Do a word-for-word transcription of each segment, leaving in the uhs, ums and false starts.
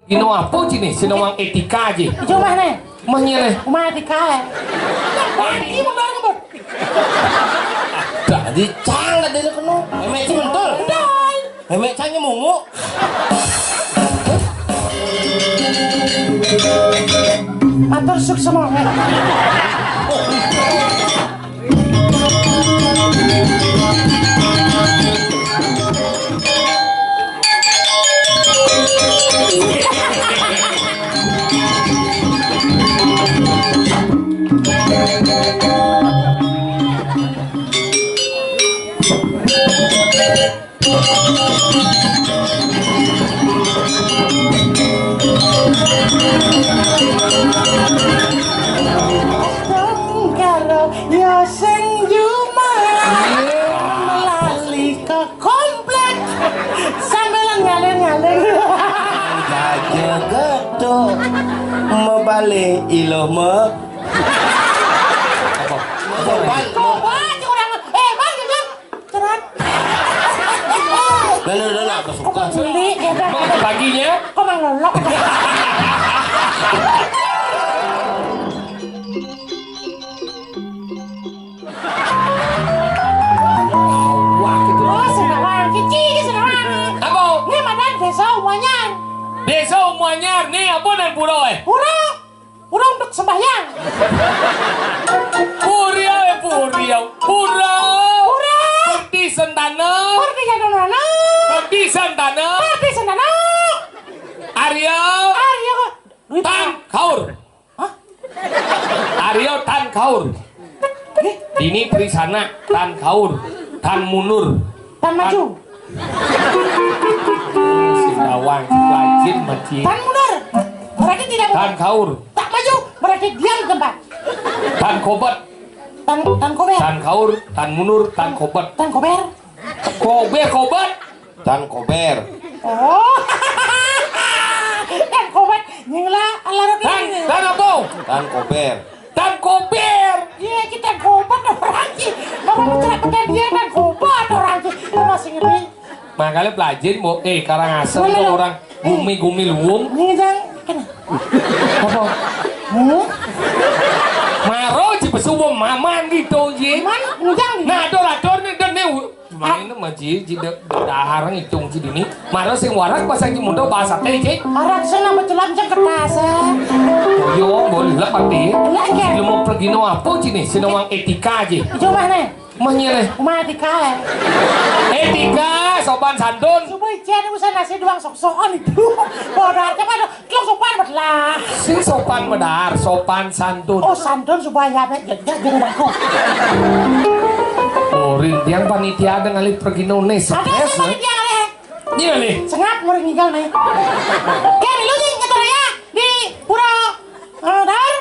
Ino apa sini? Sini wong etika aja. Ijo mah nih. Mah nyere. Uma etika ya. Wah, ini mau bareng, Bud. Dadi cang dadi kena. Memek sih mentul. Dai. Memek cang nyemungu. Matur suksma. Karo ya sing jumah melali ke komplek sambil ngalir-ngalir. Jaja getuk mebalik iloh me. Apa? Coba, coba, orang, eh, Bang, Bang, cerat. Lalu, lalu, apa suka? Kok beli, ya, Bang? Paginya? Kok Bang lolok? Wah, gitu. Oh, senawang, cici, senawang. Apa? Ini madan desa Umuanyar. Desa Umuanyar, nih apa dan pura, eh? Pura, pura untuk sembahyang. Pura, eh, pura. Pura. Pura. Purti Sentana. Purti Sentana. Purti Sentana. Purti Sentana. Arya. Arya. Duit. Tan Kaur. Hah? Arya Tan Kaur. Dini Trisana Tan Kaur. Tan Munur. Tan Maju. Sindawang, lajin, maji. Tan Munur. Berarti tidak Tan Kaur. Tak maju. Berarti diam di tempat. Tan Kobet. Tan, Tan Kober. Tan Kaur, Tan Munur, Tan Kobet. Tan Kober. Kober, Kobet. Tan Kober. Oh. Tan Kober. Nyengla, alarm Tan, ini. Tan apa? Tan Kober. Tan Kober. Iya, kita Kober orang sih. Apa bicara pekan dia Tan Kober orang sih. Lu masih ngeri. Makanya pelajarin, Mbok. Eh, Karangasem. Boleh, tuh dong. Orang gumi-gumi luwung. Ini, Jang. Kena. Apa? Hmm? Maro ji pesuwo maman gitu ji. Man, Jang. Nah, atur-atur nih, dan nih. Main mah ji, ji de-, dahar ngitung ji dini. Maro sing warak pas lagi muda bahasa teh ji. Orang sana betulan jeng kertas, eh. Yo, boleh lah pati. Lah, enggak. Ilmu pergino apa ji nih? Sini wong etika ji. Coba nih. Mah nyere. Uma etika, eh. Etika, sopan santun. Coba ijen usah nasi doang sok-sokan itu. Bodoh aja, Pak. Lo sopan belah. Sing sopan bedar, sopan santun. Oh, santun supaya apa? Ya, ya, jadi bangkok. Oh, rintiang panitia ada ngalih pergi none. Ada stres, sih ya? Panitia ngalih. Iya, nih. Sengap ngurus ngigal nih. Oke, lu nih, ngetor ya. Di Pura, eh, Dar.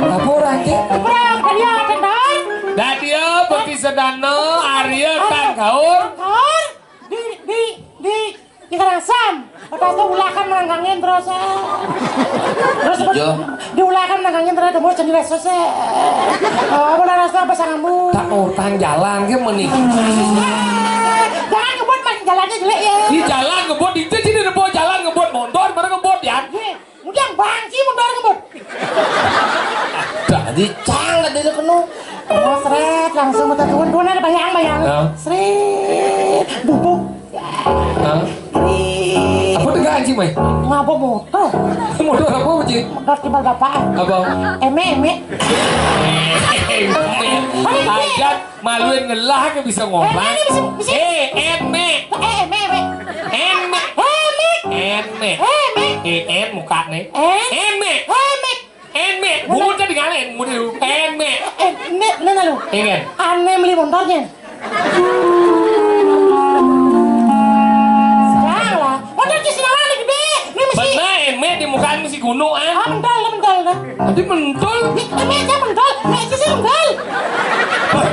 Apa orang, Ki? Di Pura, Dadia, Kendar. Dadia, Bukti Sedana, Arya, Tan Kaur. Kaur. Di, di, di, di Karangasem. Kata itu ulakan menanggangin terus, eh. Terus, iya. Diulakan menanggangin terus, terus jadi reses, eh. Oh, benar, reses apa sangamu? Tak mau utang jalan, ke meni. Eh, jangan ngebut, Mas, jalannya jelek, ya. Di jalan ngebut, itu sini ngebut, jalan ngebut, motor, mana ngebut, ya? Iya. Udah bangki mundur ngebut. Dadi cang dadi kenu. Oh, seret, langsung muter turun, turun ada bayang-bayang. Ya. Seret, bubuk. Hah? Seret. Apa tengah anjing, Mai? Ngapa motor? Motor apa, Ci? Motor tiba bapak. Apa? Eme, eme. Eme. Hajat. Maluin ngelah ke bisa ngomong. Eh, ini bisa, bisa. Eh, emek. Eh, emek, emek. Emek. Emek. Emek. Emek. Emek. Eh, en muka nih. En? Emek. Emek. Emek. Bungut tadi ngalen, bungut dulu. Emek. Eh, ini, ini, ini lu. Ingat. Aneh beli motornya. Salah. Motor di sini lagi gede. Ini mesti. Benar, emek di mukaan mesti gunung, ah. Ah, mental, mental, nah. Tadi mentul. Ih, emek aja mentul. Emek aja sih mentul. Hah?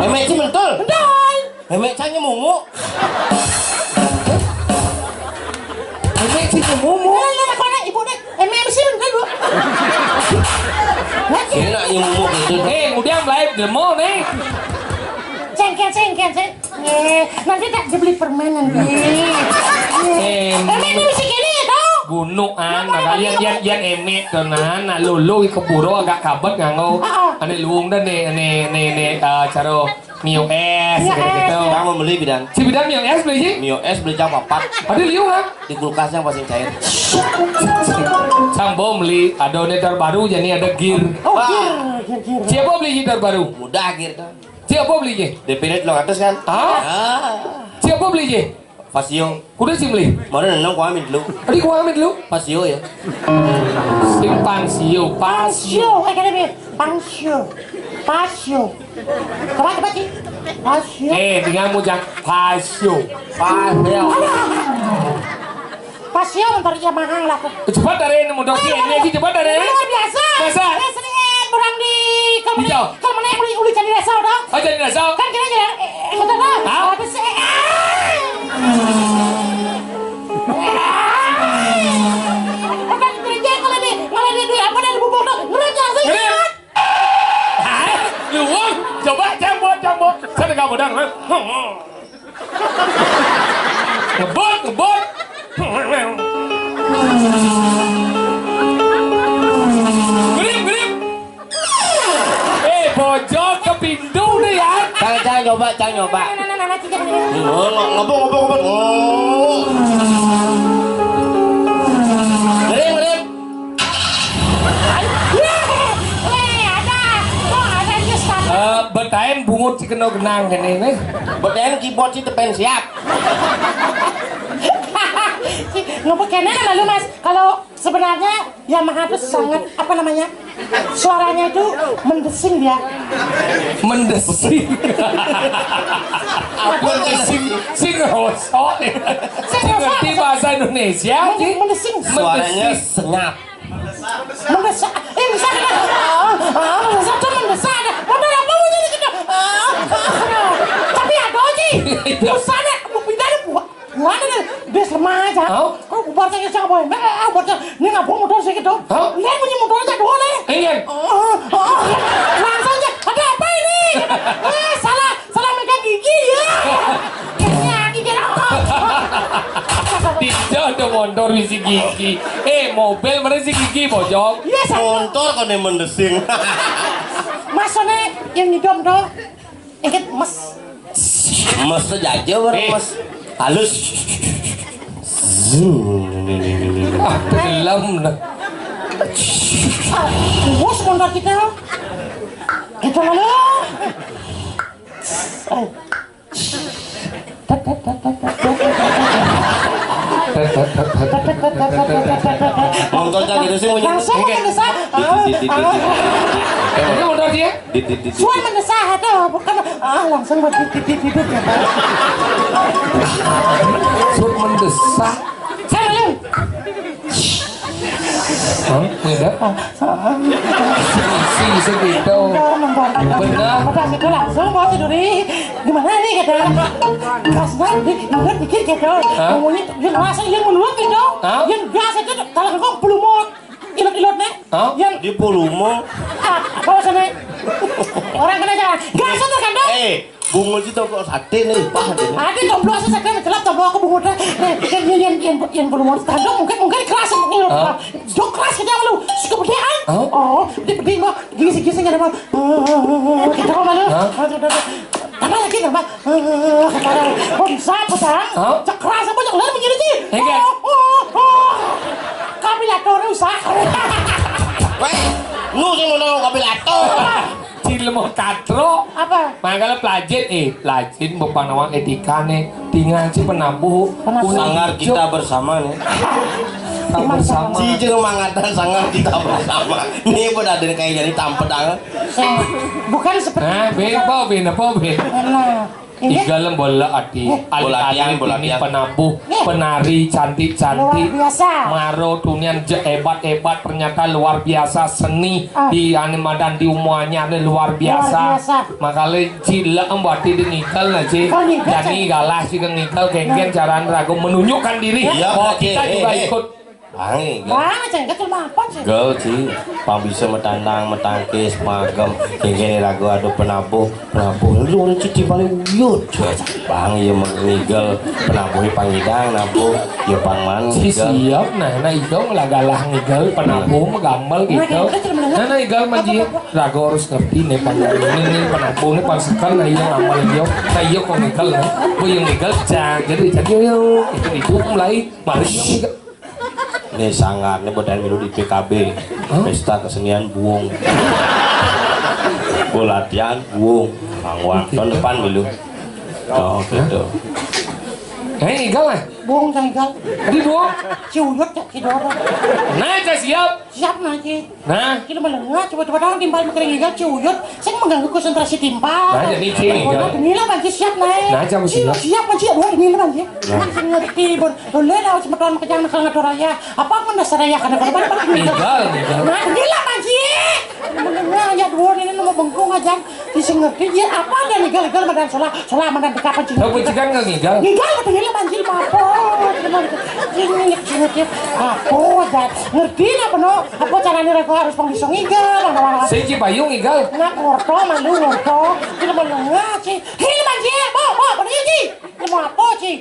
Emek aja mentul. Mentul. Emek aja nyemungu. Emek aja nyemungu. Nah, nah, nah, kau nak ibu nak. Emek aja sih mentul, Bu. Hah? Ini nak nyemungu gitu. Eh, udah mulai demo nih. Cengken, cengken, ceng. Eh, nanti tak dibeli permen nanti. Em. Emek tuh bisa gini gitu. Gunukan, nah, kalian yang yang emek tuh nah, nak lulu keburu agak kabet nganggo. Heeh. Ane luung dah nih, nih, nih, nih, eh, caro mio es, Mio gitu, es. Gitu. Kamu beli bidang. Si bidang mio es beli sih? Mio es beli jam empat. Ada liu kan? Di kulkas yang paling cair. Sambo beli, ada nih terbaru, jadi ada gear. Oh, wah. Gear, gear, gear. Siapa beli gear terbaru? Mudah gear tuh. Siapa beli gear? D P-nya telung ratus kan? Hah? Ah. Siapa beli gear? Fasio. Kuda sih beli. Mana nenang ku amin dulu. Tadi ku amin dulu. Fasio ya. Sing pansio, pasio. Pasio, eh, kata dia, pansio. Pasio. Coba, coba, Ci. Pasio. Eh, dengan mujang pasio. Pasio. Pasio motor Yamaha lah tuh. Cepat dari ini motor si ini sih cepat dari. Luar biasa. Biasa. Eh, sering, eh, orang di kalau Di mana, jauh. Kalau mana yang uli, uli jadi desa udah. Oh, jadi desa. Kan kira kira, eh, eh, kata dah. Hah? Apa sih? Eh, ah. Apa kerja kalau di, kalau di, di apa dari bubuk tuh? Ngerti nggak sih? Ngerti. Hai, luwung, coba cambuk, cambuk. Sana kamu dang. Ngebut, ngebut. Grip, grip. Eh, bojok ke pintu nih ya. Cang, cang, coba, cang, coba. Nah, nah, nah, nah, cicak nih. Oh, nge-, ngebut, ngebut, ngebut. Oh. Grip, grip. Eh, ada. Kok ada aja start? Eh, betaem bungut si kena genang kene ini. Betaem keyboard si tepen siap. Ngebut kene kan lalu, Mas. Kalau sebenarnya Yamaha tuh sangat, apa namanya? Suaranya itu mendesing dia. Mendesing. Apa mendesing? Sing rosok. Sing rosok. Ngerti bahasa Indonesia, Men-, sih? Mendesing. Suaranya mendesing. Senyap. Mendesak. Eh, bisa kena. Ah, ah, mendesak tuh mendesak. Ada motor apa bunyi di situ? Ah, ah, ah. Tapi ada, Ji. Iya. Susah deh. Mau pindah deh, buat. Mana nih? Dia lemah aja. Hah? Kok buat saya siapa? Nah, ah, buat saya. Ini ngabung motor sih gitu. Hah? Lihat bunyi motor aja dulu nih. Iya. Ah, ah. Langsung aja. Ada apa ini? Eh, salah. Salah megang gigi ya. Kayaknya gigi rokok. Tidak ada motor isi gigi. Eh, mobil mana si gigi, bojong? Iya, saya. Motor kok nih mendesing. Mas, soalnya yang ngidom tuh. Ingat, Mas. Mas tuh jaja bareng, eh. Mas. Halus. Zoom. Ah, gelem nah. Ah, bos motor kita. Kita lalu. Eh. Motornya gitu sih, mau langsung nyetir. Mendesak. Dit, dit, dit, dit, dit. Ini motor dia? Dit, dit, dit, dit. Suara mendesak, aduh, bukan, ah, langsung buat dit, dit, dit, dit, dit, ya. Suara mendesak. Saya dulu. Hah? Beda? Si segitu. Benar. Pas itu langsung mau tidur di, gimana nih, kata. Pas banget, di, di, dikit gitu. Hah? Ngomongnya, dia ngerasa, dia menurut gitu. Hah? Dia biasa aja, kalau kok belum mau ilot-ilot nih. Hah? Yang di Pulumo. Ah, apa sana? Orang kena jalan. Gas itu kan, Dok? Eh, bungut itu kok sate nih, pah, gitu. Ada jomblo sih, saya kira celap jomblo aku bungut. Eh, yang, yang, yang, yang, yang belum mau ditanduk, mungkin, mungkin keras ini, Dok. Hah? Dok, keras kita lu. Suka pedean. Hah? Oh, di, di, gua, gisi, gisi, nggak ada apa. Oh, kita kok malu. Hah? Aduh, aduh, aduh. Tambah lagi, tambah. Oh, bisa, putar. Hah? Cek keras apa, cek lain begini, Ci. Enggak. Oh, oh, oh. Kapilator rusak. Weh, lu sing ngono kapilator. Cilmo katro. Apa? Mangkal pelajit, eh, pelajit mbok panawang etika nih. Tinggal si penabuh. Penabuh. Sanggar kita bersama nih. Kita bersama. Si jeung mangatan sanggar kita bersama. Nih pun ada kayak jadi tampet anget. Eh, bukan seperti. Hah, ben apa, ben apa, ben? Nah, ini. Igalem bola ati, eh. Bola tiang, bola tiang. Penabuh, eh. Penari cantik-cantik. Luar biasa. Maro tunian je hebat-hebat, ternyata luar biasa seni. Ah. Di animadan di umuanya ini luar biasa. Luar biasa. Makanya cila embati di ngigal nah, Ci. Oh, ngigal, Ci. Galah sih ke ngigal, genggen, nah. Caraan ragu menunjukkan diri. Iya, bahwa oke, kita eh, juga eh. Ikut. Bang, Igel. Bang, cengket cuma apa, cengket? Igel, Ci. Pang bisa matandang, matangkis, magem. Kengkene raga ada penabuh, penabuh. Lu orang Ci timbale uyut. Bang, iya, mang Igel. Penabuh pang ngidang, nabuh. Ya, pang man, Ci Igel. Siap, nah, nah, Igel lah galah ngigel, penabuh mah gampang gitu. Nah, nah, Igel manji. Raga harus ngerti nih, pang ini nih, penabuh nih, pang sekel, nah, iya, ngamal, iya. Nah, iya, kok ngigel, nah. Gua yang ngigel, cang. Jadi, jadi, yo, itu, itu mulai. Mari, yo, ngigel. Ini sanggar, ini buat yang milu di P K B. Hah? Pesta kesenian buung. Gua latihan buung. Bang Wan, tahun depan milu. Oh, gitu. Eh, ngigel, eh? Buung, cang ngigel. Tadi buung? Ci Uyut, Cak Cidoro. Nah, Cak, siap. Siap, nah, Ci. Nah. Kita melengah, coba-coba dong timpal mikir ngigel, Ci Uyut. Sing mengganggu konsentrasi timpal. Nah, jadi Ci ngigel. Nah, demi lah, Bang Ci, siap, nah. Nah, Cak, Ci, siap. Siap, Bang Ci, aduh, demi lah, Bang Ci. Nah. Sing ngerti, Bun. Lho, lha awak semeton makejang nang ngatur raya. Apa men dasar raya kana kana pada pada ngigel. Ngigel, ngigel. Nah, ngigel lah, Bang Ci. Menengah ya dua ini nemu bengkung aja. Di sing ngerti ya apa ada ngigel-ngigel madan solah, solah madan dekapan sing. Tahu kucikan nggak ngigel? Ngigel betul ngigel, Bang Ci, apa? Sing ngerti, sing ngerti. Apa aja? Ngerti apa no? Apa caranya rego harus pang bisa ngigel, mana-mana. Sing Cipayung ngigel. Nah, ngorto, malu ngorto. Kita menengah sih. Hei, Bang Ci, apa? Apa? Apa, Ci? Ini mau apa, Ci?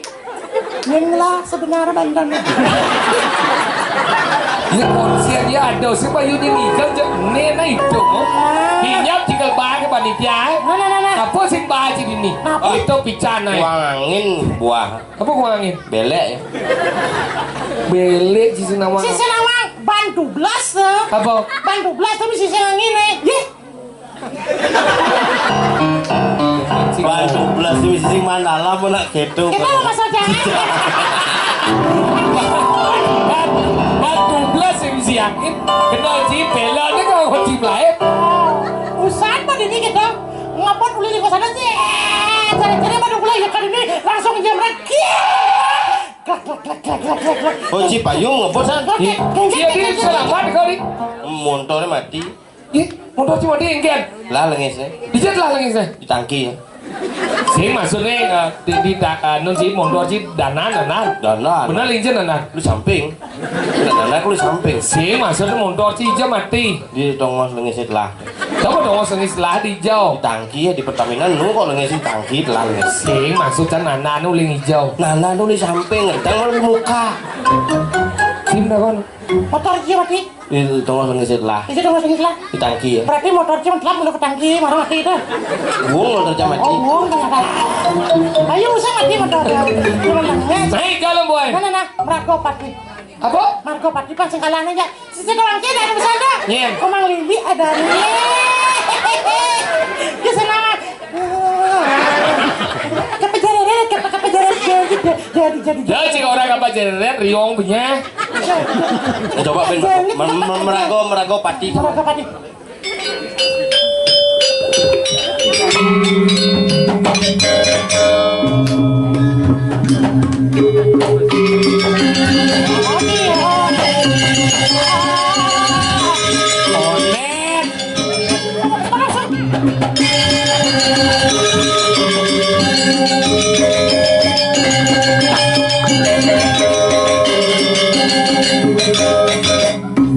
Nyeng lah, sebenarnya bandan. Ya, konser ya ada, si Bayu ini ngigel, je, nena itu, mo. Hinyap tinggal bae panitia, eh. Nah, nah, nah, nah. Apa sing bae di ini? Napa? Itu pican, eh. Kuang angin, buah. Apa kuang angin? Belek, ya. Belek, sisi nawang. Sisi nawang, ban dublas, eh. Apa? Ban dublas, tapi sisi angin, eh. Yeh. Ban dublas sing, sing mandala pun nak gitu. Kita mau masuk jangan. Ban, ban dublas sing siangin. Kenal Ci, bela dia kalau kunci belahir. Usan pada ini gitu. Ngapun uli di sana sih. Cari-cari pada mulai ya kan ini langsung jam rek. Klak, klak, klak, klak, klak, klak, klak. Oh, Cipayung ngebut, San. Iya, dia selamat kali. Motornya mati. Ih, motor cuma diengken. Lah, lengesnya. Dijat lah lengesnya. Di tangki, ya. Sing maksudnya, eh, di, di ta-, anu, sing motor sing danan, danan. Danan. Bener, linjen danan. Lu samping. Danan, lu samping. Sing maksudnya motor sing ijo mati. Di tongos lengesnya telah. Coba tongos lengesnya telah di ijo. Di tangki, ya, di Pertamina, nu kok lengesnya tangki, telah lenges. Sing maksud kan danan nu ling ijo. Danan nu di samping, ngenteng malah di muka. Sing dah, kon. Motor sing mati. Di tongos lengesnya telah. Itu tongos lengesnya telah. Di tangki, ya. Berarti motor cuma telah menurut ke tangki, marah mati itu. Buang motor cuma mati. Oh, buang ternyata. Ayo, usah mati motor. Cuma lenges. Naik kalau, boy. Mana, nah? Merago pati. Apa? Merago pati, pas sengkalan aja. Sisi doang sih, ada pesan dah. Iya. Komang Lili ada nih. Dia senang. Kepejaran, kepejaran, jadi, jadi, jadi. Ya, jika orang apa jalan, riong punya. Eh, coba, Ben, men-, men-, merago, merago pati. Merago pati.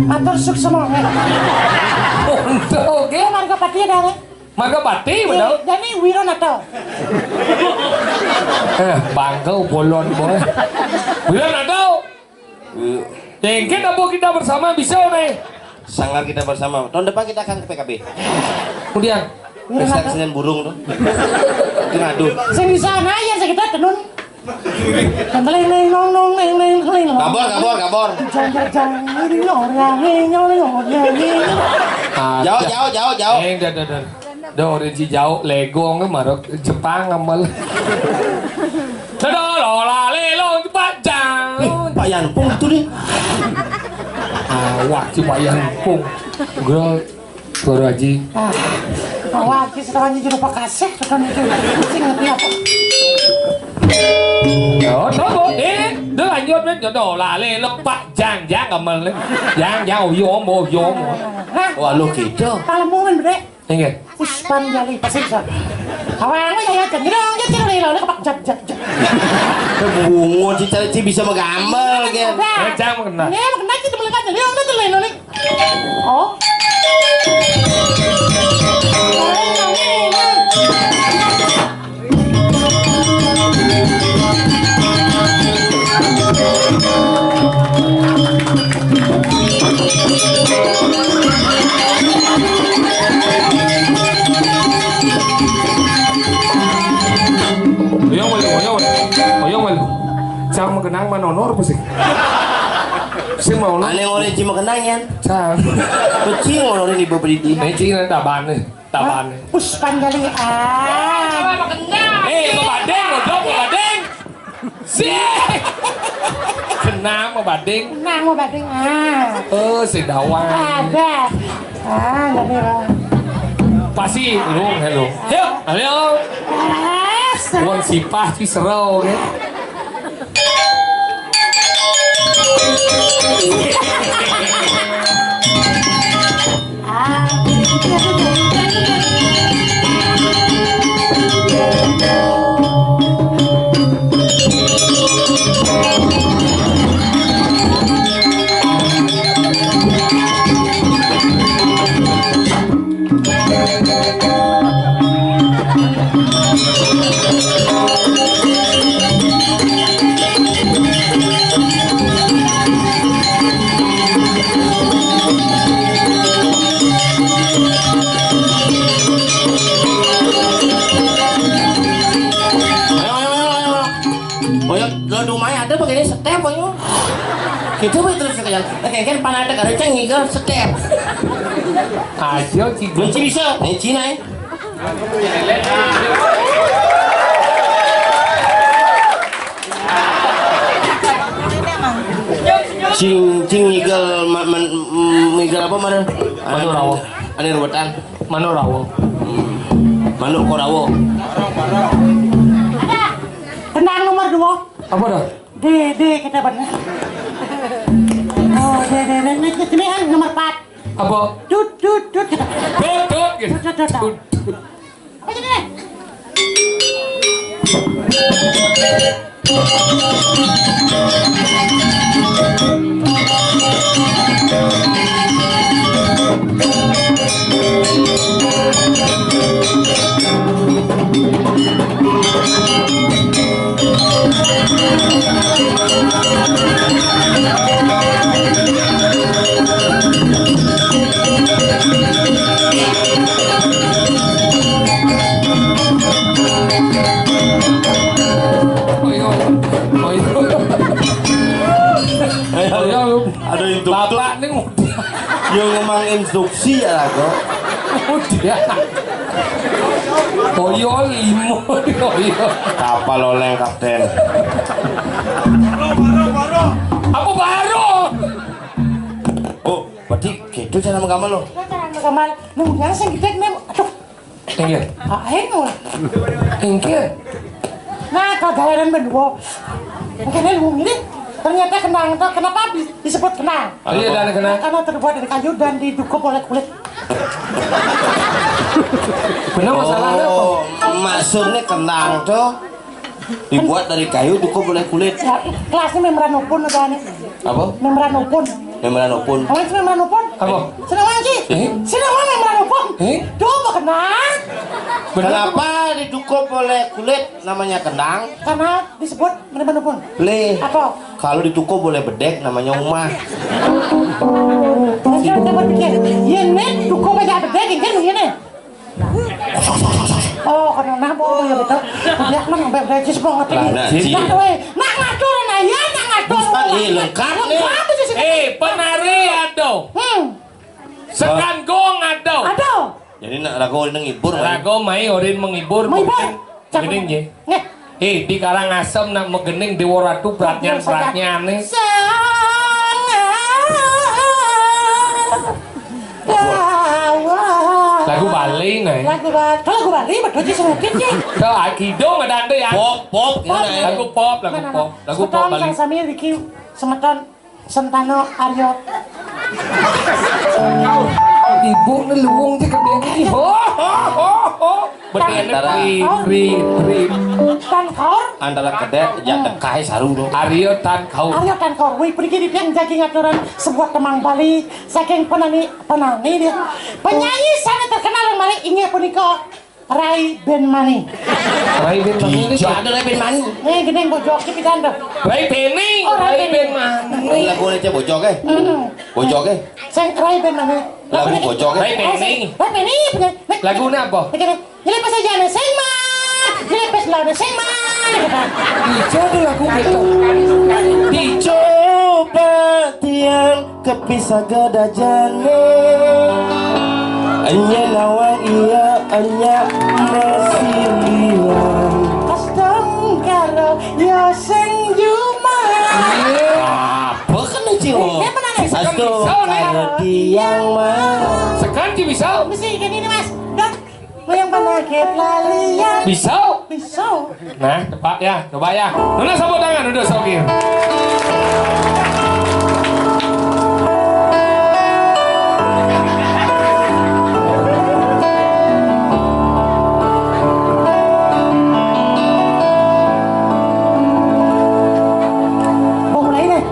Matur suksma. Untuk, oke. Marga Pati ada, Rek? Marga Pati, iya, benar? Jadi Wiranata. Eh, bangga bolon, boy. Wiranata. Tengke dapur kita bersama bisa, nih. Sanggar kita bersama. Tahun depan kita akan ke P K B. Kemudian? Pesta kesenian burung tuh. Itu ngadu. Sing bisa, nah, ya, sekitar tenun. Neng, neng, nong, nong, neng, neng, neng, nong. Kabor, kabor, kabor. Jang, jang, jang, ini orang, ini orang, ini orang. Jauh, jauh, jauh, jauh. Eh, dah, dah, dah. Dah, orang Ci jauh, legong, marok Jepang, amal. Dah, dah, lo, la, le, lo, Jepang, jang. Eh, Pak Yanpung itu nih. Awak, Ci Pak Yanpung. Bro, Suara Haji. Ah, awak, Ci, sekarang Ci juru pakasih, sekarang itu. Sing ngerti apa? Yo, coba, eh, dah lanjut, men. Jodoh, lale, lepak, jang, jang, amal, le. Jang, jang, oh, yo, mo, yo, mo. Hah? Wah, lu gitu. Kalau mau, men, Bre. Ingat. Uspan jali, pasti bisa. Awang, ya, ya, jang, jang, jang, jang, jang, lepak, jang, jang, jang. Bungut, ci cara ci bisa magambar, Gen. Kencang, makenang. Iya, makenang, ci, temen aja. Iya, udah, temen, temen. Oh. Oyong, oyong, oyong, oyong, oyong. Cang makenang manono apa sih? Sing mau lo? Ane ngore ci makenang, Yan. Cang. Kucing ngore di bebedi. Ini cing ada tabane, tabane. Puspan kali, ah. Eh, mau badeng, mau dong, mau badeng. Sih. Kenang mau badeng. Kenang mau badeng, ah. Oh, si Dawang. Ada. Ah, nggak ada. Pasti lu, hello. Yuk, ayo. Ah, Wong sipah ci sero, ya. Ayo, ayo, ayo, ayo. Ayo, lo rumahnya ada begini step, ayo. Gitu, Boy, terus kayak, kayak kan panah ada, ada cang ngiga step. Ayo, Ci. Kunci bisa, ini Cina, ya. Cing, cing ngigal ma-, man-, mm, ngigal apa, Mar? Manu rawo. Ane ruwetan. Manu rawo. Manuk kok rawo. Tenang, nomor dua. Apa dah? Dede, kita bener. Oh, dede, dede, ini kan nomor empat. Apa? Dut, dut, dut, gitu. Dut, dut, gitu. Dut, dut, dut, dut. Dut, dut. Apa jadi? Ayo, ayo. Aduh, itu Bapak nih udah. Yo ngomong instruksi ya, kok. Udah. Toyo limo, toyo. Kapal oleng, Kapten. Apa baru? Oh, berarti gitu cara menggambar lo. Cara menggambar. Lu yang sing gede nih. Aduh. Inggih. Ah, ayo. Inggih. Nah, kagagaran berdua. Mungkin ini ternyata kenang, kenapa di-, disebut kenang? Iya, dan kenang. Karena terbuat dari kayu dan didukup oleh kulit. Benar masalahnya apa? Oh, maksudnya kenang tuh dibuat dari kayu, dukup oleh kulit. Ya, kelasnya membran opun ada nih. Apa? Membran opun. Membran opun. Apa sih membran opun? Apa? Senang banget sih. Eh? Senang banget membran opun. Eh? Duh, apa kenang? Kenapa didukup oleh kulit namanya kenang? Karena disebut membran opun. Le. Apa? Kalau didukup oleh bedek namanya umah. Terus kita berpikir, ya nih, dukup aja bedek, kan begini. Oh, kono napa ya betul? Dia kan sampai belajar semua ngerti. Lah, nah, Ci. Nah, weh, nak ngatur, nah, ya, nak ngatur. Bukan, iya, lengkap nih. Lengkap aja sih. Eh, penari ada. Hmm. Sekan gong ada. Ada. Jadi nak rago ini ngibur, Mai. Rago mai orin menghibur. Menghibur. Mungkin gini, nggih. Nggih. Eh, di Karangasem nak megening Dewa Ratu bratnyan-bratnyane. Sangat. Lagu Bali, nah. Lagu Bali. Kalau lagu Bali, betul sih, sengit sih. Kalau kidung ada ande ya. Pop, pop, gitu, nah. Lagu pop, lagu pop. Lagu pop Bali. Semeton sami niki, semeton Sentano Aryo. Ibu ne luwung cekep dia. Ho, ho, ho, ho. Bedene Antara kri, kri, kri. Tan kaur. Antara kedek, ya, dekai saru do. Arya tan kaur. Arya tan kaur. Wih, puniki titiang jagi ngaturang sebuah tembang Bali saking penani, penani dia. Penyanyi sane terkenal ring malih inggih punika Rai Ben Mani. Rai Ben Mani ini. Iya, ada Rai Ben Mani. Eh, gini bojoke pidan to. Rai Beni. Oh, Rai Rai Beni. Ben Mani. Lagu aja bojoke. Hmm. Bojoke. Sing Rai Ben Mani. Lagu bojoke. Rai Beni. Rai Beni, bener. Lagune apa? Bener. Nyelipis aja nih, sing man. Nyelipis lah, sing man. Ijo tuh lagu gitu. Dicoba tiang kepisah gedajane. Enya nawang iya, enya masilian. Astungkara ya sing juma. Apa kena, Cil? Eh, eh, menang, eh. Astungkara tiang mah. Sekan, Ci, bisa? Mesti gini nih, Mas. Dah. Yang mana ke pelalian? Bisa? Bisa. Nah, tepat ya, coba ya. Mana sapu tangan udah sokir. Mau mulai deh.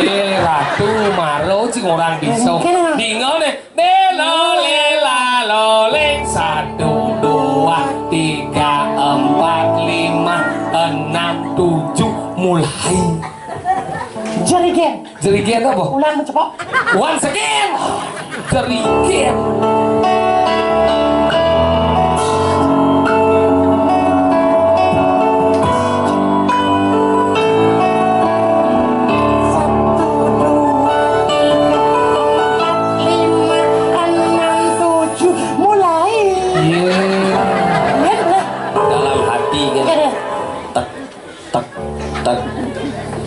Iya, Ratu Maro sing orang bisa. Mungkin, ah. Dingo nih. Belo lela loling, satu, dua, tiga, empat, lima, enam, tujuh, mulai. Jerigen. Jerigen apa? Ulang mencepok. Once again. Jerigen. Satu, dua, tiga, empat, lima, enam, tujuh, mulai. Iya. Iya, mulai. Dalam hati kan. Iya, iya. Tak, tak, tak.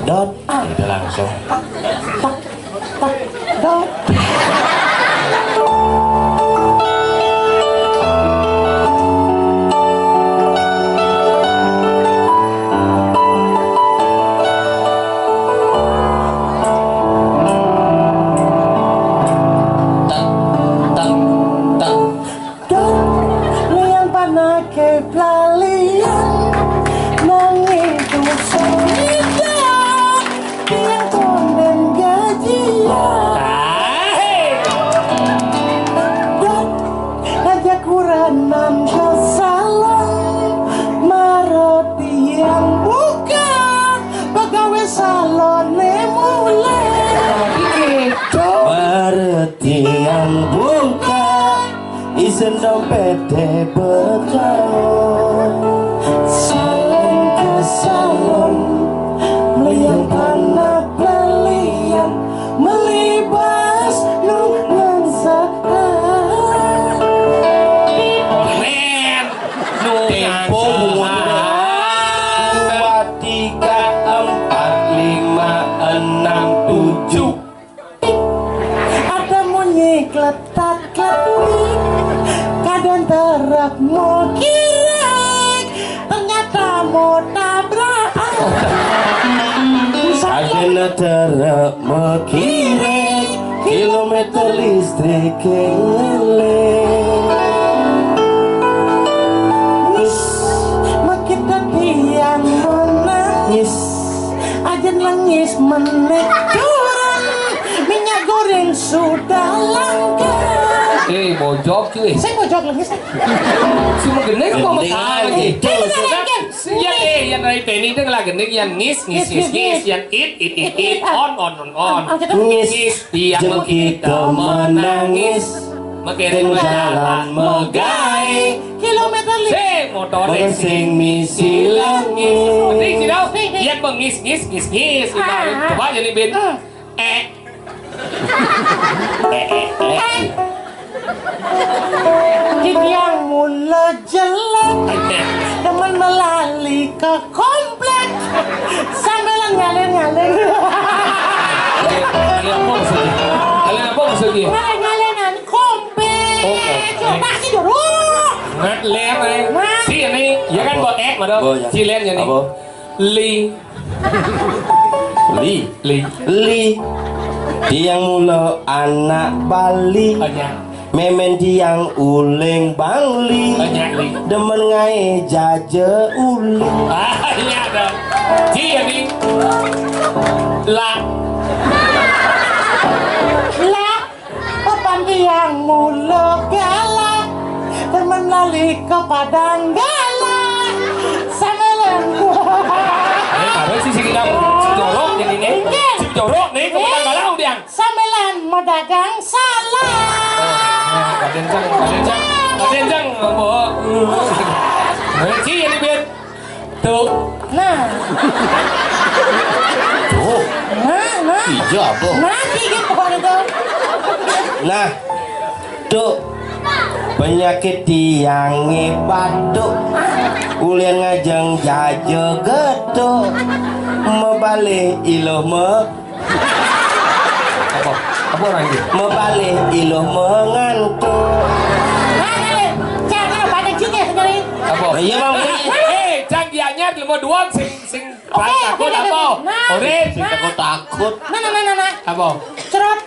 Dot. Ah. Gitu langsung. Tak, tak, tak. Dot. Tak, tak, tak. Dot, liang panake pelalian, nanging tusah nida, tiang konden gajian. Tahe. Dot, ngajak kuranan ke salon, mara tiang buka, pegawai salone mulai. Berarti yang buka, isin dompete bekal. Salon ke salon, meliang panak pelalian, melibas nungan sahat. Keren. Nungan tempo sahat. Dua, tiga, empat, lima, enam, tujuh. Ada munyi kletak-kletik, kadang truk mau kirek, ternyata mau tabrakan. Ada truk mau kirek, kilometer listrik ngelek. Ngis, makita tiang menangis. Ajen lengis menek turun, minyak goreng sudah langka. Eh, bojog cuy. Saya bojog lengis. Si menggendeng apa mekal lagi? Saya menggendeng. Yan, eh, yan Rai Beni itu ngelah gendeng, yan ngis, ngis, ngis, ngis, yan it, it, it, it, on, on, on, on. Ngis, ngis, tiang jeng kita menangis. Makin jalan megai. Kilometer lima. Sing motor sing misi langit. Sing, sing, sing. Yan bengis, ngis, ngis, ngis. Ah. Coba jadi bin. Eh. Eh, eh, eh. Titiang mula jelek, demen melali ke komplek, sambilan ngalir-ngalir. Ngalir apa maksudnya? Ngalir apa maksudnya? Ngalir-ngaliran komplek. Oh, komplek. Coba sih dulu. Ngalir, eh. Nah. Si ini, ya kan, apa? Buat eh, madam. Apa, ya? Si Len, ya, nih. Apa? Li. Li. Li. Li. Tiang mula anak Bali. Banyak. Mémén tiang uling Bangli. Banyak, Li. Demen ngaé jaja uling. Ah, iya dong. Ci ya, Li. Lah. Lah, papan tiang mula galak. Demen lali ke Padang Galak. Sambilan. Eh, baru sih si kita si jorok jadi nih. Inggih. Si jorok nih, ke Padang Galak udah. Sambilan medagang salak. Oh, nah, Raden Jang, Raden Jang, Raden Jang, Mbok. Reci ya, Bit. Tuh. Nah. Tuh. Nah, nah. Iya, apa? Nah, tiga pokoknya tuh. Nah, tuh. Penyakit tiangé batuk. Ulian ngajeng jaja getuk. Mebalih iluh me Apa? Apa orang ini? Mebalih iluh mengantuk. Nah, nah, jangan pada juga sendiri. Apa? Iya, Bang. Eh, Jang dianyar lima dua sing sing Oke, takut oke, apa? Oke. Nah, orange. Nah. Takut-takut. Nah, nah, nah, nah, nah. Apa? Cerot.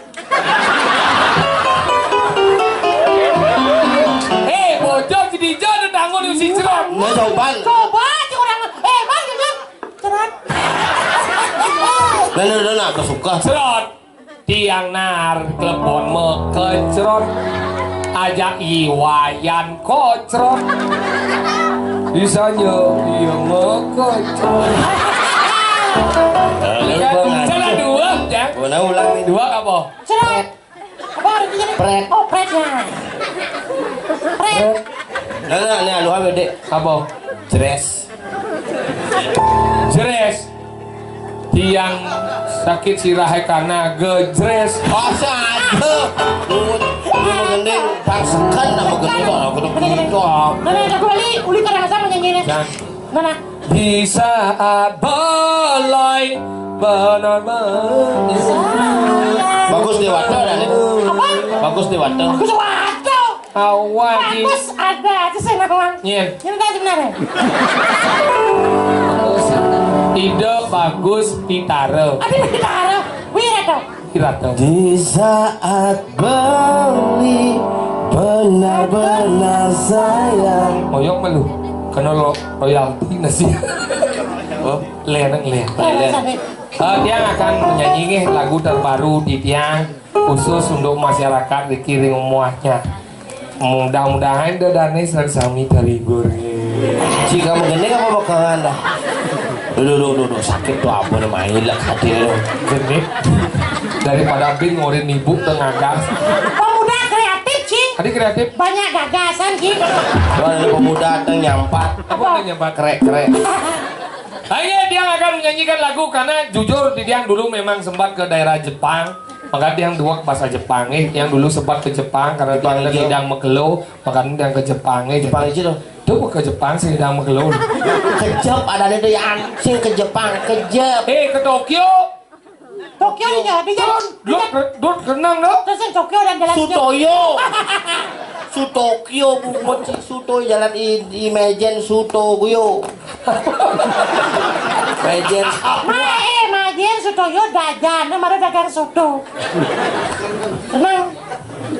Eh, bocor si Dijo ada tanggung di si cerot. Nah, coba. Coba aja orang. Eh, Bang, Dijo. Cerot. Nah, nah, nah, nah, kesuka. Cerot. Tiang nar klepon mekecrot. Ajak Iwayan kocrot. Bisanya iya mekecrot. Lalu Kan pengantin. Salah dua, Jang. Mana ulang ini? Dua apa? Cerot. Apa artinya? Pret. Oh, pret ya. Pret. Nah, nah, nah, lu apa, Dek? Apa? Jres. Jres. Tiang sakit sirahé karena gejres. Masa ada? Lu, lu mau gending, pangsekan apa gending? Aku udah gending. Nah, nah, aku balik, uli kadang sama nyanyi nih. Dan Mana? Di saat belai benar-benar. Bagus Dewata ada nih. Apa? Bagus Dewata. Bagus Dewata. Awal di Bagus ada aja sih, Nawang. Nyen. Ini tadi benar ya? Ide bagus Pitara. Ada Pitara. Wira dong. Kira dong. Di saat beli benar-benar sayang. Oyong malu. Kena lo royalti nasi. Oh, leneng len. Leneng. Eh, dia akan menyanyi lagu terbaru di tiang khusus untuk masyarakat di kiring umuahnya. Mudah-mudahan dadane sami terhibur. Jika mengenai apa bakalan dah? Duh, duh, duh, duh, sakit tuh apa nih main lah hati lu. Genit. Daripada bin ngorin ibu tengagas. Pemuda kreatif, Ci. Tadi kreatif. Banyak gagasan, Ci. Wah, ada pemuda teng nyampat. Apa? Apa nyampat? Krek-krek. Ayo, dia akan menyanyikan lagu karena jujur di dia dulu memang sempat ke daerah Jepang. Maka dia yang dua bahasa Jepang, eh, yang dulu sempat ke Jepang karena Jepang dia aja. Tidak mekelo, maka dia ke Jepang, eh, Jepang aja loh. Tuh ke Jepang sih tidak mekelo. Kejep ada itu yang sing ke Jepang, kejep. Eh, ke Tokyo. Tokyo dia, dia Dut, dut, dut kenang dong. Terus yang Tokyo dan jalan Sutoyo. Sutokyo bungut si Sutoyo jalan i, Imejen Sutoyo. Mejen. Ma, eh, Majen Sutoyo dagang, nama ada dagang soto. Tenang.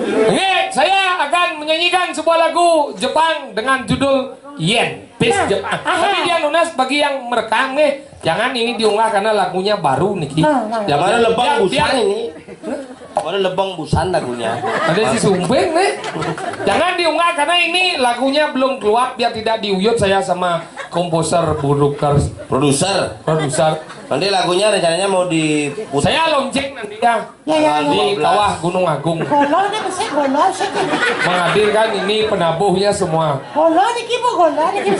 Oke, saya akan menyanyikan sebuah lagu Jepang dengan judul Yen. Peace Nah, Jepang. Aha. Tapi dia nunas bagi yang merekam nih, jangan ini diunggah karena lagunya baru nih, Ki. Nah, nah. Jangan Mana lebang biar, busan biar ini? Mana lebang busan lagunya? Ada si Sumbing nih. Jangan diunggah karena ini lagunya belum keluar, biar tidak diuyut saya sama komposer, burukers, Produser. Produser. Nanti lagunya rencananya mau diputar. Saya launching nanti ya. Ya, ya, ya. Di kawah Gunung Agung. Golo nih, mesti golo sih. Menghadirkan ini penabuhnya semua. Golo nih, Ki, Bu, golo nih, Ki.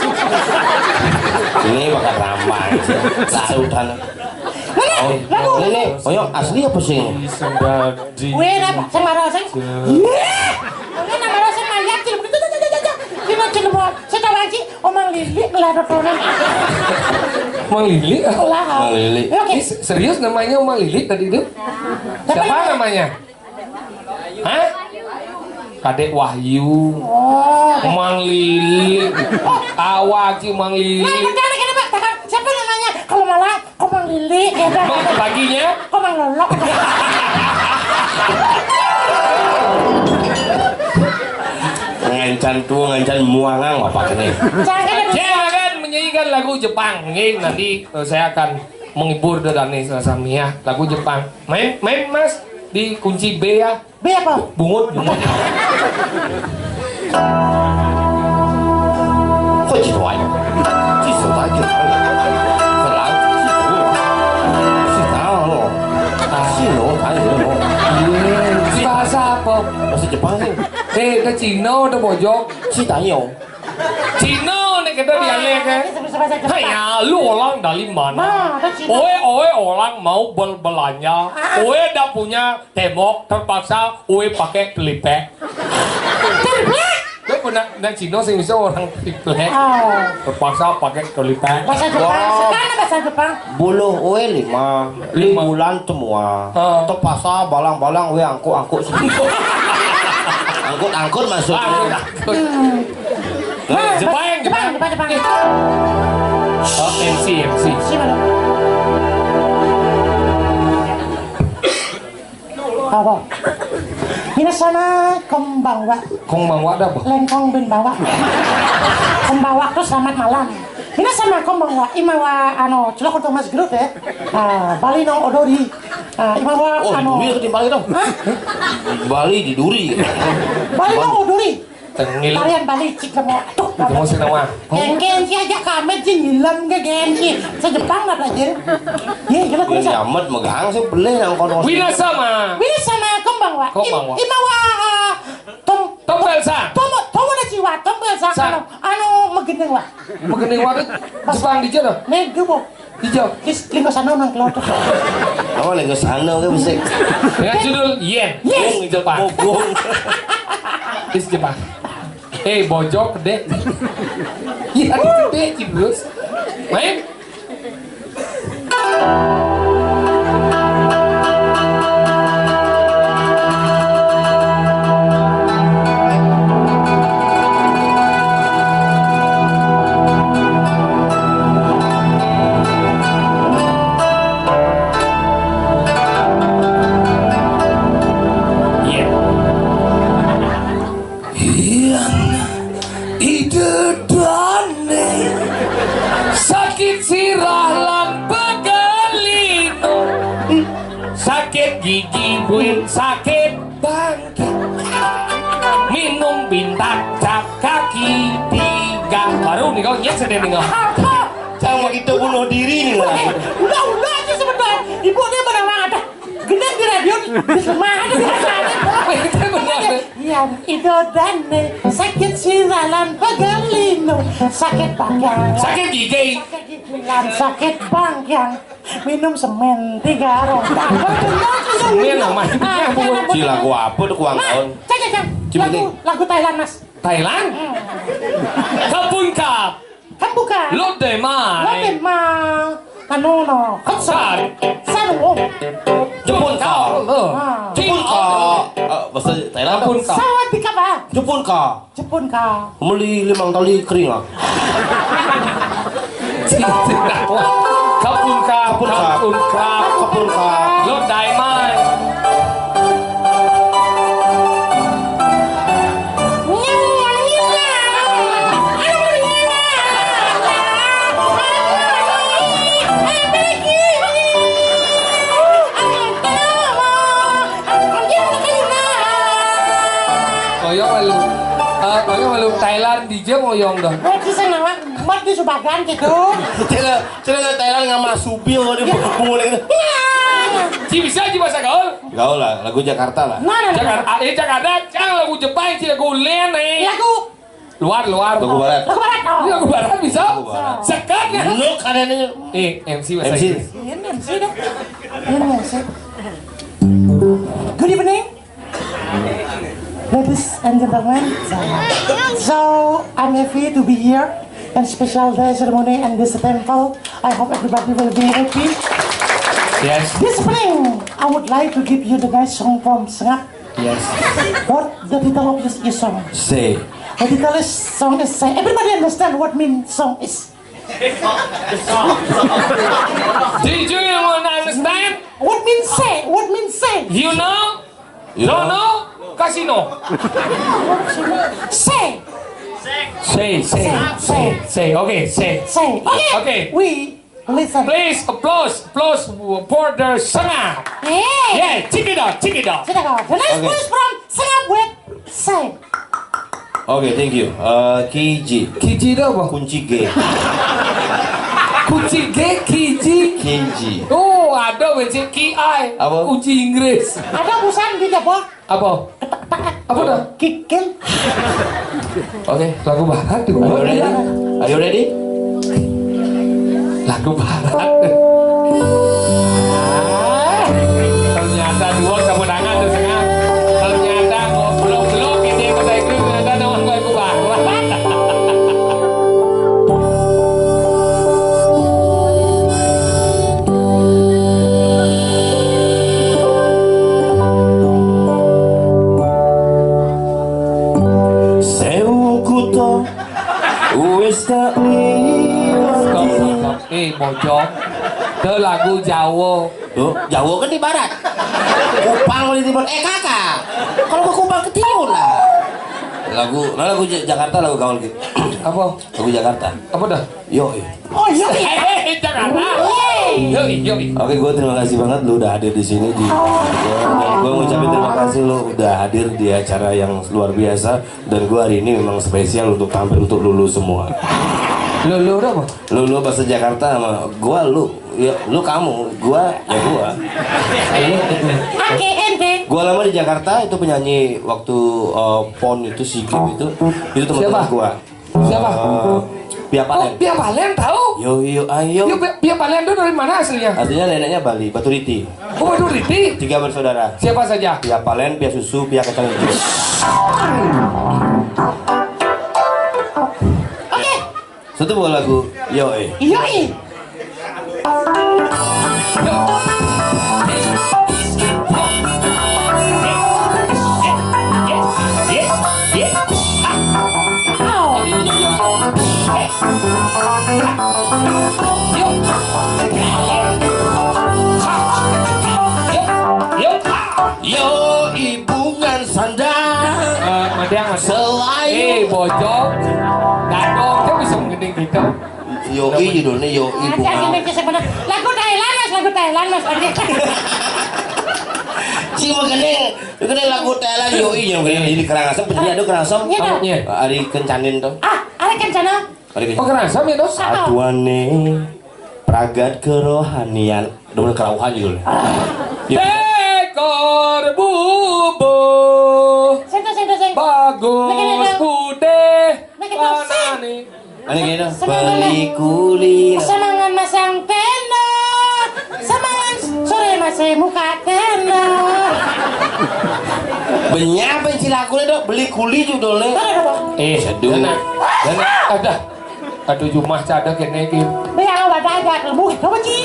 Ini bakal ramai. Tahu kan? Mana? Oh, lagu. Ini, oh, yang asli apa sih ini? Sendadi. Weh, apa? Sing marah, sing. Iya. Ini nama rasa mayat, cil. Cil, cil, cil, cil. Cil, cil, cil. Saya tahu, Ci. Omang Lili ngelarut orang. Mang Lili? Lah. Mang Lili. Ya, oke. Ini se-, serius namanya Mang Lili tadi itu? Siapa namanya? Hah? Kadek Wahyu. Oh. Mang Lili. Awak si Mang Lili. Nah, betul, kenapa? Siapa namanya? Kalau malah Kok Mang Lili, ya dah. Mang paginya? Kok Mang Lolo? Dan tua ngancan muangang bapak ini. Saya akan menyanyikan lagu Jepang. Nggih, nanti, eh, saya akan menghibur dedane sami ya. Lagu Jepang. Main, main Mas di kunci B ya. B apa? Bungut, bungut. Kok gitu aja? Sih, tahu aja. Terlalu sih, tahu. Sih, tahu lo. Sih, lo, tahu lo. Bahasa apa? Bahasa Jepang sih. Eh, ke Cina udah bojok. Sih, tahu. Cina nih kita dialek ya. Hai ya, lu orang dari mana? Oe, oe orang mau berbelanja. Oe dah punya tembok, terpaksa oe pakai kelipek. Kelipek? Lu pernah nak Cina sih bisa orang kelipek? Oh. Terpaksa pakai kelipek. Bahasa Jepang, sekarang bahasa Jepang. Buluh oe lima, lima bulan semua. Ah. Terpaksa balang-balang oe angkut-angkut semua. Angkut-angkut maksudnya. Angkut-angkut. Nah, Jepang, Jepang, Jepang. Jepang, Jepang. Oh, M C, M C. M C mana? Apa? Minasama, konbanwa. Konbanwa ada apa? Lengkong bin bawa. Konbanwa tuh selamat malam. Minasama, konbanwa. Imawa, ano, celok untuk Mas Gerut ya. Ah, Bali nong odori. Ah, imawa, oh, ano. Duri di Bali dong. Hah? Bali di Duri. Bali nong odori. Tengil. Tarian Bali, cik, kamu. Tuh, kamu sih nama? Geng-geng sih aja, kamet sih, ngilang ke geng sih. Sejepang nggak belajar? Iya, gila, terus. Ini amat megang sih, boleh nang kono. Winasama. Winasama, konbanwa. Konbanwa. Imawa, ah, tom, tombel sa. Tomo, tomo na jiwa, tombel sa. Sa. Anu, anu, megeneng wa. Megeneng wa, Jepang di jero. Nih, dulu. Ijo. Kis, linggo sana nang kelotok. Oh, linggo sana ke musik. Dengan judul Yen. Yes. Gong, Jepang. Oh, gong. Kis Jepang. Eh, bojok gede. Iya, gede, Cibrus. Main. Yang idedane sakit sirah lan pegelino, sakit gigi buin, sakit bangkit, minum bintak cap kaki tiga. Baru nih kau nyet sedih nih kau. Sama itu bunuh diri nih lah. Udah, udah aja sebentar. Ibu dia benar ada. Gendeng di radio, di rumah ada di rumah. Itu benar. Yang idodane sakit siralan pegelino, sakit panggang, sakit gigi, sakit gigilan, sakit panggang. Minum semen tiga roda. Semen, Mas. Ah, Bu. Ci lagu apa tuh, kuang tahun? Cek, cek, cek. Lagu, lagu Thailand, Mas. Thailand? Hmm. Kapun kap. Kan bukan. Lo dai mai. Lo dai mai. Anu no. Kan sa. Sa no. Jepun ka. Ah. Jepun ka. Eh, bahasa Thailand. Jepun ka. Sawadee ka ba? Jepun ka. Jepun ka. Meli limang tali kering ah. Kapun ka. Kapun ka. Kapun ka. Kapun ka. Lo dai mai. Oyong malu. Ah, oyong malu Thailand di jam oyong dah. Wah, di sana, Mat, di Subagan gitu. Cina, Cina Thailand nggak masuk bil di pukul gitu. Iya. Ci bisa, ci bahasa gaul. Gaul lah, lagu Jakarta lah. Nah, nah, nah. Jakarta, eh, Jakarta, jangan lagu Jepang, ci lagu lain, eh. Lagu luar, luar. Lagu barat. Lagu barat, oh. Iya, lagu barat bisa. Lagu barat. Sekat ya. Lu kadang ini. Eh, M C bahasa M C. Inggris. Ini M C dah. Ini M C. Good evening, ladies and gentlemen. So, I'm happy to be here in special day ceremony and this temple. I hope everybody will be happy. Yes. This evening, I would like to give you the nice song from Sengap. Yes. What the title of this, this song? Say. The title is song is say. Everybody understand what mean song is? Did you want to understand? What mean say? What mean say? You know? You know? Don't know? Casino. Say. Say, say, say, say. Okay, say. Say. Okay. Okay. We listen. Please applause, applause for the Sengap. Hey. Yeah, check it out, check it out. Check it out. The next Okay. Voice from Sengap with say. Oke, thank you. Eh, K J. K J itu apa? Kunci G. Kunci G, K J. K J. Oh, ada kunci K I. Apa? Kunci Inggris. Ada busan di Jepang. Apa? Apa dah? Kikin. Oke, lagu barat tuh. Are you ready? Are you ready? Lagu barat. Ah, ternyata dua tepuk tangan tuh, Sengap. Ternyata goblok-goblok ini bahasa Inggris, ternyata nama lagu barat. Sewu kuto wis tak liwati. Stop, stop, stop. Eh, Bojong. Itu lagu Jawa. Tuh, Jawa kan di barat. Kupang di timur. Eh, kakak. Kalau ke Kupang ke timur lah. Lagu, nah, lagu Ja- Jakarta, lagu gaul gitu. Apa? Lagu Jakarta. Apa dah? Yo, eh. Oh, iya. Eh, Jakarta. Yo, yo. Oke, gue terima kasih banget lu udah hadir di sini di. Gue ngucapin terima kasih lu udah hadir di acara yang luar biasa, dan gue hari ini memang spesial untuk tampil untuk lulu semua. Lulu apa? Lulu bahasa Jakarta sama gue lu, ya lu kamu, gue ya gue. Oke, ente. Gue lama di Jakarta itu penyanyi waktu eh, pon itu, si game itu, itu teman-teman Siapa? Gue. Siapa? Eh, Pia Oh, Palen. Pia Palen tahu? Yo yo ayo. Yo, Pia, Pia Palen itu dari mana aslinya? Aslinya neneknya Bali, Baturiti. Oh, Baturiti. Tiga bersaudara. Siapa saja? Pia Palen, Pia Susu, Pia Kacang Hijau. Oke. Satu buah lagu. Yo eh. Yo eh. Yo, ibungan sandang. Eh, Madang, Madang. Selain Eh, bojong. Dadong, dia bisa menggending kita. Yo, i judulnya yo, Ada ibungan. Gini, bisa bener. Lagu Thailand, Mas, lagu Thailand, Mas. Oke. Si menggending, menggending lagu Thailand, yo, i yang menggending. Jadi Karangasem, penyanyi ada Karangasem. Iya, Dok. Iya. Ari Kencanin tuh. Ah, Ari Kencana. Ari Oh, Kencanin. Karangasem ya, Dos? Ah, ah. Satuane pragat kerohanian. Udah kerauhan gitu loh. Tekor bubuh Sento, sento, sento. Bagus Lagi ada. Putih Lagi ada. Panani. Ini gini. Semangat. Beli kuli. Semangat masang tenda. Semangat sore masih muka tenda. Benyap benci lagu dok, beli kuli judulnya. Ada, ada, Pak. Eh, Seduh. Dana. Dana. Ada. Aduh, jumah cadek kene iki. Be ya wadah aja lemu gitu apa sih?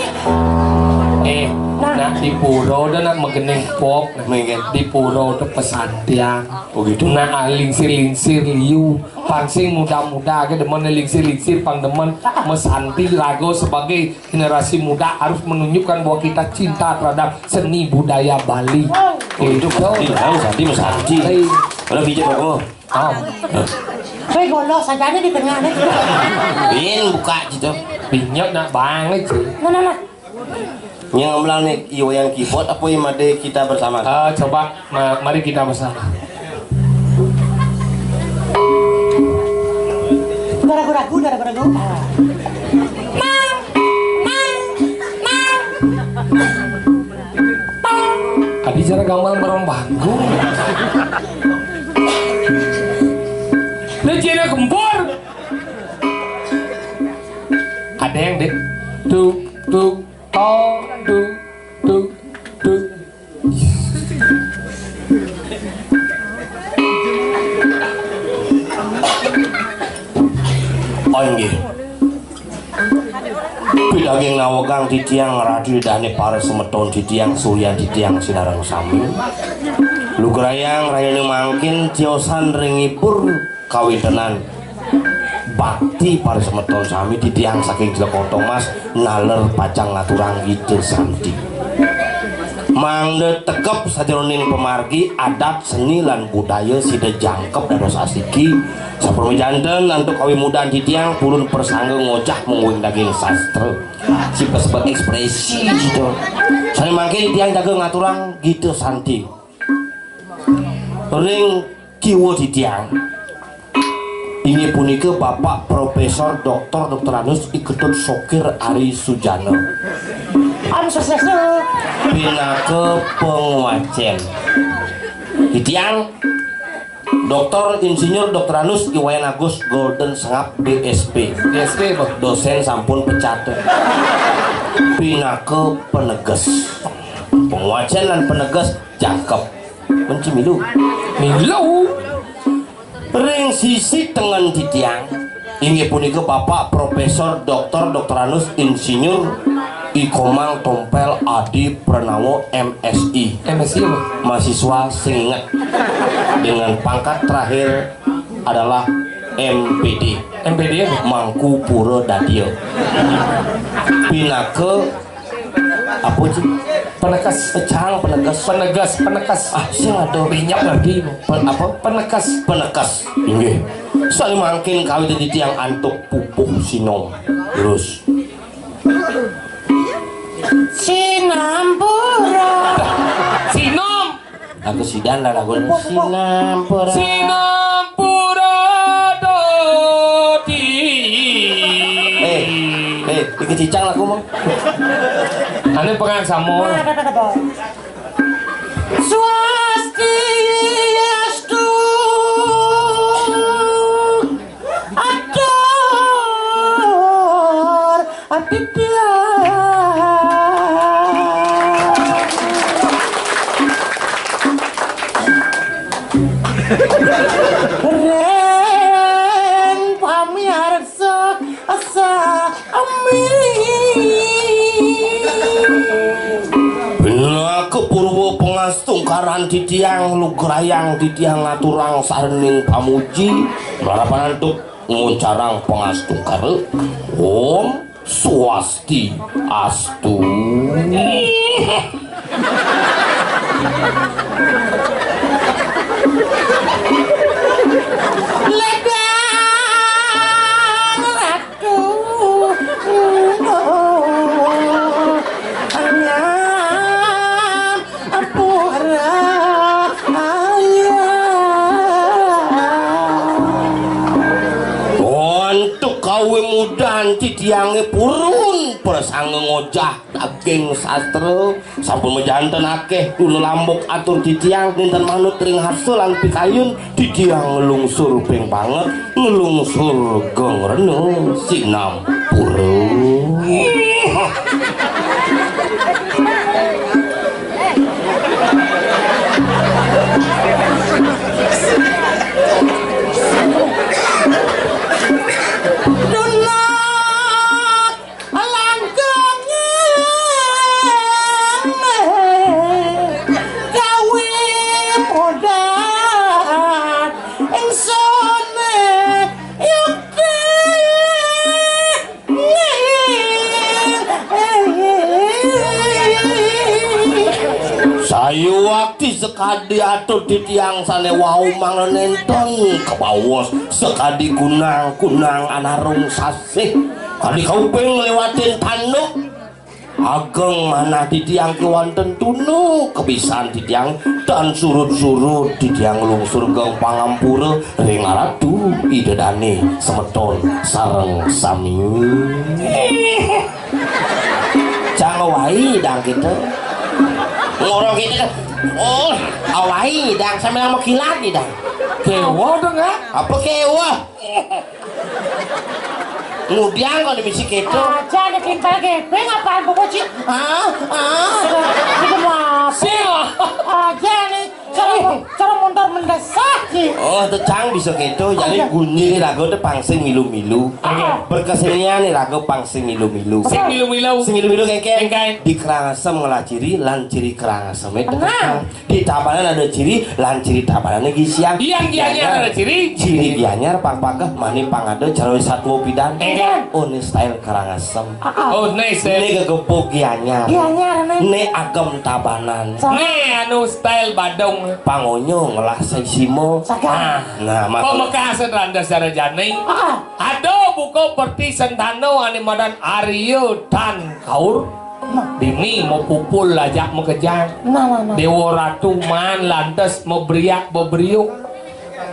Eh, Nah. Nak di pura udah nak megeneng pok. Nah, Mungkin. Di pura udah pesantian. Oh gitu. Nak lingsir-lingsir liu. Pansing muda-muda ke demen lingsir-lingsir pang demen mesanti lagu sebagai generasi muda harus menunjukkan bahwa kita cinta terhadap seni budaya Bali. Oh, itu Gitu. Mesanti, mesanti, mesanti. Hai. Kalau bijak aku. Om. Kowe golo sajane di tengah nih. Bin buka gitu. Binyo nak banget sih. Nah, nah, nah. Yang ngemlang nih, iwayan keyboard apa yang ada kita bersama? Ah, coba, ma- mari kita bersama. Udah ragu-ragu, udah ragu-ragu. Adi cara gamal bareng bangku. Ini Cina gempur. Ada yang dek. Tuk, tuk, tok, tuk, tuk, tuk. Oh, inggih. Pidaging nawegang titiang ratu dane para semeton titiang suryan titiang sinareng sami. Lugrayang rayane mangkin tiosan ring ipur kawintenan bakti para semeton sami titiang saking Jelekotong Mas naler pacang ngaturang ide santi. Mangda tegep sajeroning pamargi adat, seni lan budaya sida jangkep dados asiki. Sampun majanten antuk kawimudan titiang purun prasangga ngojah mungguing daging sastra. Sipesebet ekspresi gitu. Sane mangkin titiang jaga ngaturang gita santi ring kiwa titiang. Inggih punika Bapak Profesor Doktor Doktoranus I Ketut Sokir Ari Sujana. Om Swastiastu. Pinaka pangwacen. Titiang Doktor Insinyur Doktoranus I Wayan Agus Golden Sengap, D S P. D S P apa? Dosen sampun pecat. Pinaka peneges. Pangwacen lan peneges jangkep. Menci milu. Milu. Ring sisi tengen titiang, inggih punika Bapak Profesor Doktor Doktoranus Insinyur I Komang Tompel Adi Pranawa, M Si. M Si apa? Mahasiswa sing inget dengan pangkat terakhir adalah M P D. M P D apa? Mangku Pura Dadia. Pinaka apa sih? Penekes. Pecang, peneges. Peneges, penekes. Ah, sing ada. Minyak lagi. Pen-, apa? Penekes. Penekes. Inggih. Sane mangkin kawit titiang antuk pupuh sinom. Terus. Sinampura. Sinom. Aku sidan lah lagu ini. Sinampura. Sinampura dodi. Eh, eh, iki cicang lagu mau. Ane pengang samo. Swastiastu. Atur aditya. Ring pamiarsa asa ami. Pinaka purwa pangastungkaran titiang lugrayang titiang ngaturang sarening pamuji larapan antuk nguncarang pangastungkara. Om Swasti astu. Ledang ratu. Anyam Ampura. Untuk kawimudan titiange purun prasangga ngojah daging sastra, sampun majanten akeh dulur lambok atur titiang, ninten manut ring harsa lan pikayun, titiang nglungsur ping banget, nglungsur geng rena sinampura. Dunat langgeng gawe modal ingsun yukti. Sayuwakti sekadi atur titiang sane wau mangda nenten kabaos sekadi kunang-kunang anarung sasih kadi kauping ngliwatin tanduk. Ageng manah titiang kewanten tuna kebisan titiang tan surut-surut titiang nglungsur geng pangampura ring Ratu Ida Dane semeton sareng sami. Cang awai dang kita. Ngorong kita. Oh, awai dang sambil mau kilat nih dang. Kewa dong, ha? Apa kewa? Ngudiang kok misi keto. Aja ada timpal gepeng apaan pokok sih? Ah, ah. Itu mah. Sih. Aja nih. Cara, cara Montor mendesak, Ci. Oh, to cang bisa kéto. Jadi, oh, iya, gunjing raga to pang sing milu-milu. Nggih. Berkesenian raga pang sing milu-milu. Sing milu-milu. Sing milu-milu kéngkén. Kéngkén. Di Karangasem ngelah ciri, lan ciri Karangasemé tengah. Tengah. Di Tabanan ada ciri, lan ciri Tabanané gisian. Iya, Gianyar ada ciri. Ciri Gianyar pang pageh, mani pang ada cara satwa pidan. Kéngkén. Oh, né style Karangasem. Ah, ah. Oh, né style. Né gegepuh Gianyar. Gianyar, né. Né agem Tabanan. Né anu style Badung. Pangonyo ngelah sisima. Saga. Ah. Nah, mak- Pamekas Randa Sarajani. Ah, ah. Ada buka perti sentana ané madan Arya Tan Kaur. Nah. Dini mapupul ajak makejang. Nah, nah, nah. Déwa Ratu maan lantas mabriak babriuk.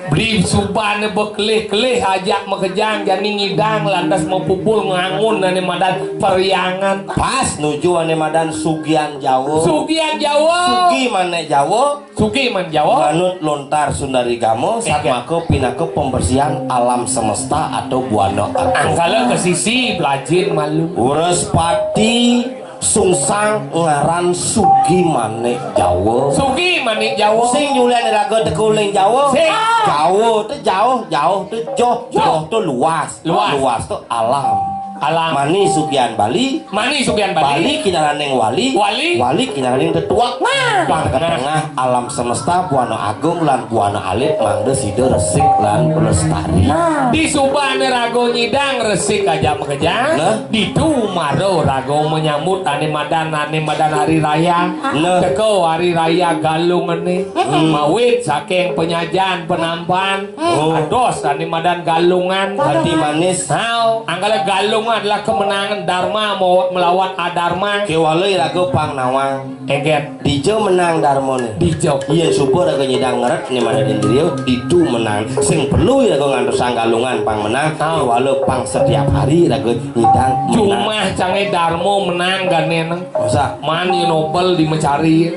Beli subané bekelih-kelih ajak makejang, jani ngidang lantas mapupul ngangun ané madan Periangan. Pas nuju ané madan Sugian Jawa. Sugian Jawa. Sugi manik Jawa. Sugi manik Jawa. Manut lontar Sundari Gama, iya, satmaka pinaka pembersihan alam semesta atau buana agung. Angkala ke sisi belajin malu. Wrespati sungsang ngaran Sugi Manik Jawa. Sugi Manik Jawa. Sing nyulian raga teka uling Jawa. Sing. Jawa to jauh, jauh to joh, joh to luas. Luas. Luas to alam. Alam. Mani Sugian Bali. Mani Sugian Bali. Bali kinaraning wali. Wali. Wali kinaraning tetuek. Nah. Pang ka tengah alam semesta, buana agung lan buana alit, mangda sida resik lan lestari. Nah. Di subané raga nyidang resik ajak makejang. Nah. Ditu mara raga manyambut ané madan, ané madan hari raya. Nah. Teka hari raya Galungané. Hmm. Mawit saking penyajian penampan. Oh. Ados ané madan Galungan. Hati manis. Hao, angkala Galungan adalah kemenangan Dharma mau melawan Adharma. Kéwala iraga pang nawang. Eget. Dija menang Dharmané. Dija. Yén suba raga nyidang ngeret né madan indria, ditu menang. Sing perlu iraga ngantosang Galungan pang menang. Hao. Kéwala pang setiap hari raga nyidang menang. Jumah cangé Dharma menang gané nang. Masa? Man yén obel di Mecari.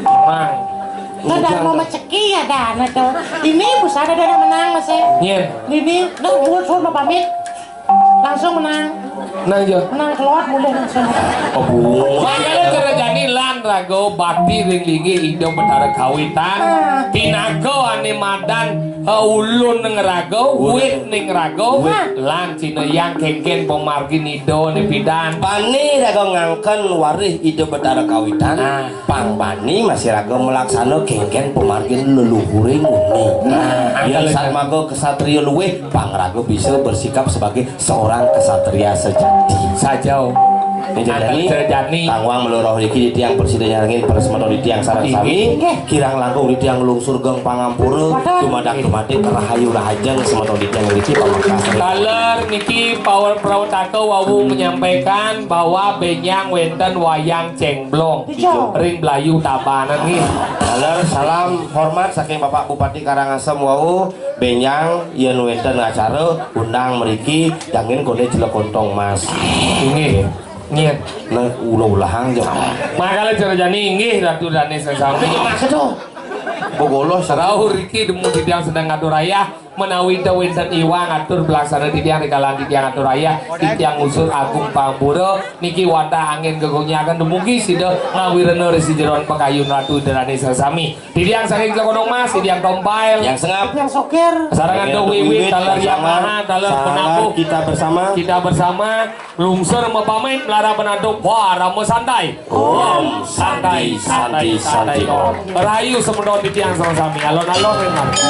Menang. Kada mau maceki ya dana to. Ini pusana dana menang masih. Nyén. Ini, nah, buat suruh pamit. Langsung menang. Menang ya. Menang keluar mulih langsung. Oh, Bu. Mangkana cara jani lan raga bakti ring linggih Ida Betara Kawitan. Ah. Pinaka ané madan, eh, ulun ning raga, wit ning raga, wit, lan cinayang kéngkén pamargin Ida né pidan. Bani raga ngangken warih Ida Betara Kawitan. Ah. Pang bani masih raga malaksana kéngkén pamargin leluhuré nguni. Nah, yén angkala satmaka ksatria luwih, pang raga bisa bersikap sebagai seorang ksatria sejati. Saja. Ning jani, angkala jani. Tangwang meluruh niki titiang prasida nyarengin para semeton titiang sareng sami. Inggih. Kirang langkung titiang nglungsur geng pangampura. Waduh. Dumadak dumadik rahayu rahajeng semeton titiang niki pamekasane. Taler niki pawon prawetaka wau menyampaikan bahwa benjang wénten wayang Cengblong. Ijo. Ring Blayu Tabanan nggih. Halo, salam hormat saking Bapak Bupati Karangasem wau, benjang yén wénten acara undang mriki, jangin koné Jelekontong Mas. Inggih. Nggih. Nah, ulah-ulahang aja. Mangkala cara jani inggih Ratu Dané sesami. Maksud to? Bogoloh sarau riki demu titiang sedang ngatur ayah. Menawi ta wénten iwang atur pelaksana titiang rikalan titiang atur ayah, titiang ngusur agung pangpura niki wantah angin gegonyaken dumugi sida ngawirena ri sajeroning pakayun Ratu Ida Dané sami. Titiang saking Tlekonong Mas, titiang Tompail. Yang sengap. Yang sokir. Sarangan yang Dok Wiwit, Wiwit, taler yang sama, maha, taler salah penabuh. Kita bersama. Kita bersama. Lungsur mapamit, mlarang penantu, wah, rama santai. Om Santi, Santi, Santi, Om. Rahayu semeton titiang sareng sami. Alon-alon ring margi.